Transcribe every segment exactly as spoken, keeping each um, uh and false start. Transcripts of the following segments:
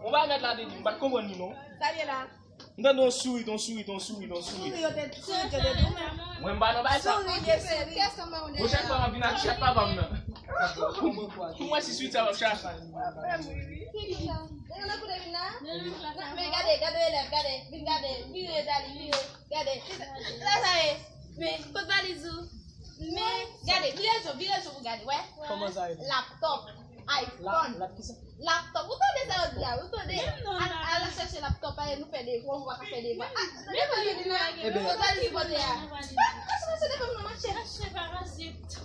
Yon bagay nèt la te di, m pa t konprann li non. Sa l ye la? M tande yon sourit, yon sourit, yon sourit, yon sourit. Sourit yo te, sourit yo te di w menm. Mwen m pa nan bagay sa. Sourit yo te di. Pwochèn fwa m ap vin ak chat papa m nan. Pou mwen si sourit sa w ap chache. Men gade, gade elèv, gade, vin gade, vire Dali, vire, gade. Sa sa ye? Men, kot valiz ou? Men, gade, vire l sou, vire l sou pou gade, wè. Kòman sa ye? Laptop, iPhone. Lap, lap ki sa? Laptop. Ou tande sa yo di a, ou tande? Al, al chèche laptop a, nou fè devwa, ou pa ka fè devwa. Ah, men pa gen la. Ebyen. Kot valiz ou pote a? Ah, sa se telefòn nan manchè. Chache parazit.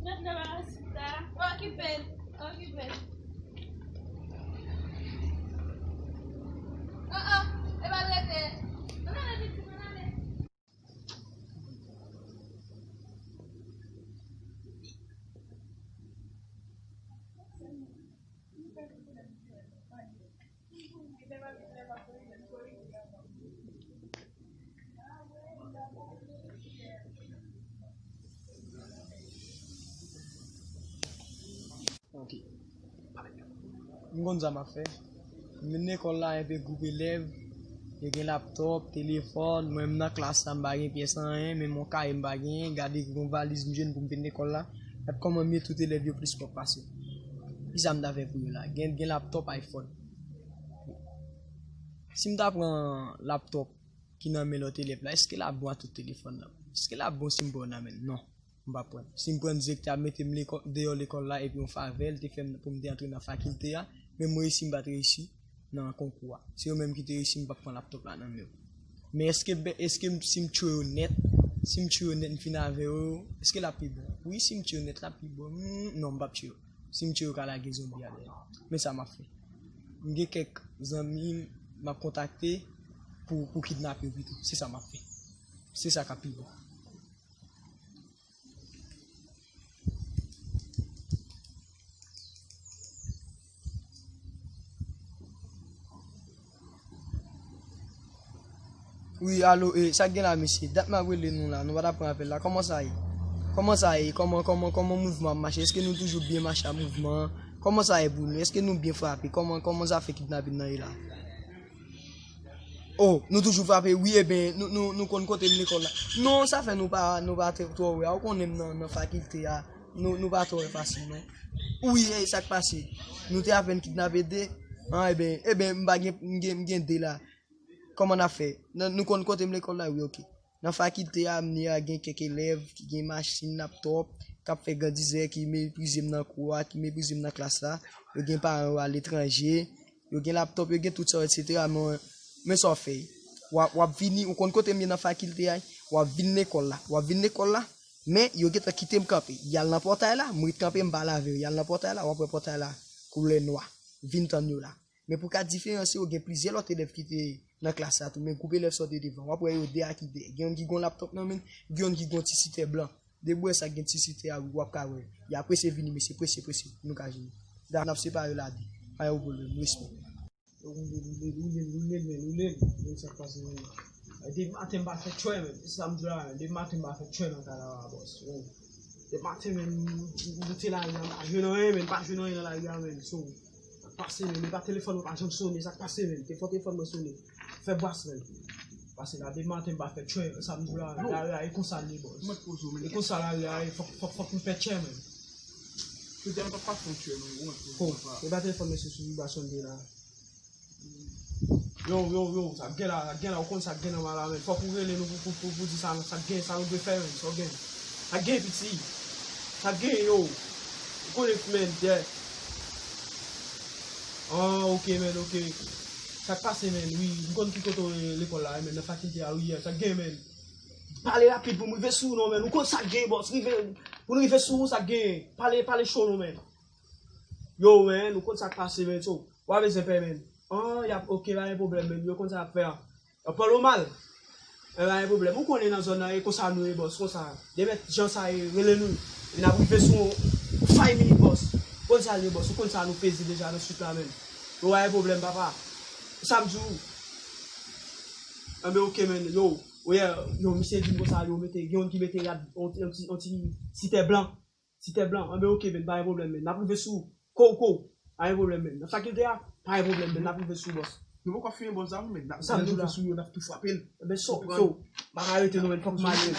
Gad nan parazit la. Okipe l, okipe l. Ah, ah, e pa l rete. Ann ale, pitit, ann ale. Ok. M konn sa m ap fè. M vin lekòl la, enpe gwoup elèv, yo gen laptòp, telefòn, mwen m nan klas la, m pa gen pyès anyen, menm yon kaye m pa genyen, gade yon valiz m jwenn pou m vin lekòl la. Gad kòman m ye, tout elèv yo plis pwòp pase m. Kisa m ta fè pou yo la? Gen, gen laptòp, iPhone. Si m ta pran laptòp ki nan men lòt elèv la, èske l ap bon ak tout telefòn nan? Èske l ap bon si m pran nan men l? Non. M p ap pran l. Si m pran l, direktè ap mete m lekò-, deyò lekòl la, epi yon favè l te fè m pou m te antre nan fakilte a, men m reyisi, m pa t reyisi nan konkou a. Se yo menm ki te reyisi, m p ap pran laptòp la nan men yo. Men èske, èske si m tchwe yo nèt, si m tchwe yo nèt, m fini avè yo, èske l ap pi bon? Wi, si m tchwe yo nèt, l ap pi bon. Hmm, non, m p ap tchwe yo. Si m tchwe yo, ka lage zonbi a dèyè. Men sa m ap fè. M gen kèk zanmi m ap kontakte pou, pou kidnape yo pito. Se sa m ap fè. Se sa k ap pi bon. Wi, alo, e, sa k gen la, mesye? Dat m ap rele nou la, nou pa t ap pran apèl la. Kòman sa ye? Kòman sa ye? Kòman, kòman, kòman mouvman ap mache? Èske nou toujou byen mache ak mouvman an? Kòman sa ye pou nou? Èske nou byen frape? Kòman, kòman zafè kidnapin nan ye la? Oh, nou toujou frape, wi, ebyen, nou, nou, nou konn kote m lekòl la. Non, sa fè nou pa, nou pa te, twò wè a, ou konnen m nan, nan fakilte a, nou, nou pa twò wè fasil, non. Wi, e sa k pase? Nou te apèn kidnape de, an, ebyen, ebyen, m pa gen, m gen, m gen de la. Kòman n ap fè? Nan, nou konn kote m lekòl la, wi, oke. Nan fakilte a, m ye a, gen kèk elèv ki gen machin, laptòp, k ap fè grandizè, ki meprize m nan kou a, ki meprize m nan klas la. Yo gen paran yo aletranje, yo gen laptòp, yo gen tout sa yo, etsetera. Men, men sa w fè? W ap, w ap vini, ou konn kote m ye nan fakilte a, w ap vin lekòl la. W ap vin lekòl la, men yo gentan kite m kanpe. Y al nan pòtay la, m ret kanpe, m pale avè yo. Y al nan pòtay la, w ap wè pòtay la, koulè nwa. Vin tann yo la. Men pou ka diferansye yo, gen plizyè lòt elèv ki te nan klas la tou, men gwoup elèv sa yo te devan. W ap wè yo de a ki dèyè. Gen youn ki gon laptòp nan men l, gen youn ki gon ti sitè blan. Depi w wè sa gen ti sitè a, w ap ka wè. Y ap prese vini, mesye, prese, prese, pou nou ka jwenn. Da, n ap separe yo la de. Pa gen pwoblèm, respè. Yo woule, woule, woule, woule, men, woule, men, sa k pase, men. Depi maten m pa fè tchwè, men. Se sa m di la, men. Depi maten m pa fè tchwè nan kay la, bòs. Depi maten, men, m rete lari a, m pa jwenn anyen, men, m pa jwenn anyen nan lari a, men. So, sa k pase, men, men pa telefòn mwen pa janm sonnen, sa k pase, men. Te fò telefòn mwen sonnen. Fè bwas, men. Pase la, depi maten m pa fè tchwè, sa m di la, lari a, e konsa l ye, bòs. E konsa lari a, e fòk, fòk, fòk m fè tchè, men. Fò, men pa telefòn mwen se sou vibrasyon l ye la. Yo, yo, yo, sa k gen la, sa k gen la, ou konn sa k gen nan mala, men. Fòk ou rele nou pou, pou, pou, pou di sa, sa k gen, sa nou dwe fè, men, sa w gen. Sa k gen, piti? Sa k gen, yo? Ou konnen, men, dè. Ah, ok, men, ok. Sa k pase, men, wi, m konn ki kote w ye lekòl la, men, nan fakilte a, wi, sa k gen, men. Pale rapid pou m rive sou ou, non, men. Ou konn sa k gen, bòs, rive, pou n rive sou ou, sa k gen. Pale, pale cho, non, men. Yo, men, ou konn sa k pase, men, so. Ou pa bezwen pè, men. An, y ap, ok, pa gen pwoblèm, men. Yo konn sa y ap fè a. Y ap pale w mal. E pa gen pwoblèm. Ou konnen nan zòn nan, e konsa nou ye, bòs, konsa. Demen jan sa ye, rele nou. E n ap rive sou yon five minit, bòs. Konn sa l ye, bòs. Ou konn sa nou peze deja nan street la, men. Yo, pa gen pwoblèm, papa. Sa m di w. Enben, ok, men. Yo, ou ye, yo, misye di m konsa, yo mete, gen youn ki mete rad, yon ti, yon ti, yon ti sitè blan. Sitè blan, anben ok, men, pa gen pwoblèm, men. N ap rive sou ou. Kou, kou, pa gen pwoblèm, men. Nan fakilte a, Pa gen pwoblèm, men n ap rive sou bòs. Nou poko fin bon zam, men n ap rive sou yo, n ap tou frape l. Ebyen, so, so, pa ka rete non, men fòk m ale.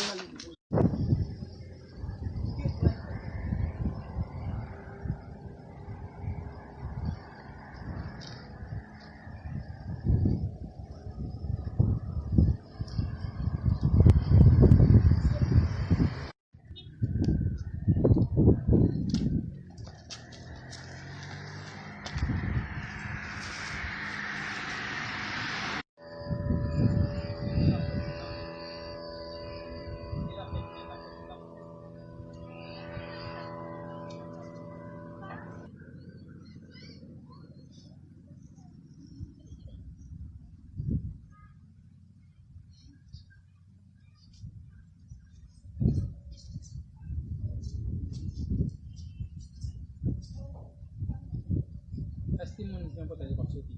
Èske moun ki nan pòtay yo p ap soti?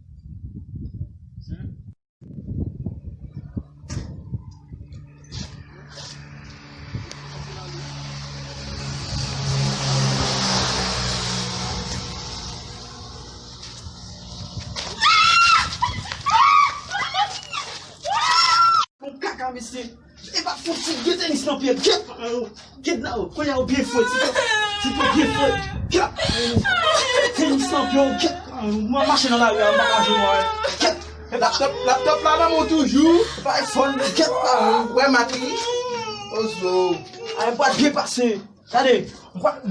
Hen? Bon kaka, mesye. E pa fouti, gen tenis nan pye l. Kèt, kèt la, oh. Kounye a, ou byen fwèt, ti kèt. Ti kèt byen fwèt. Kèt. Tenis nan pye w, kèt. Mwen mache nan lari a, m pa ka jwenn mwen. Kèt. Laptop, laptop la nan men w toujou. Pa iPhone, kèt. Wè, Matri. Ozo. Ay, m pral byen pase. Gade,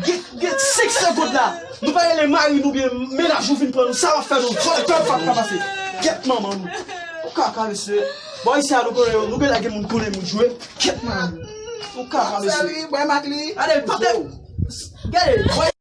gen, gen senk segonn la. Nou pa rele mari nou byen mennaj nou vin pran nou. Sa w ap fè nou? Vòlè, tòl pa ka pase. Kèt manman nou. Ou kaka, mesye. Bò isi a, nou konnen yo, nou gen lage moun konnen moun jwe. Kèt manman nou. Ou kaka, mesye. Gade, patè. Gade, bò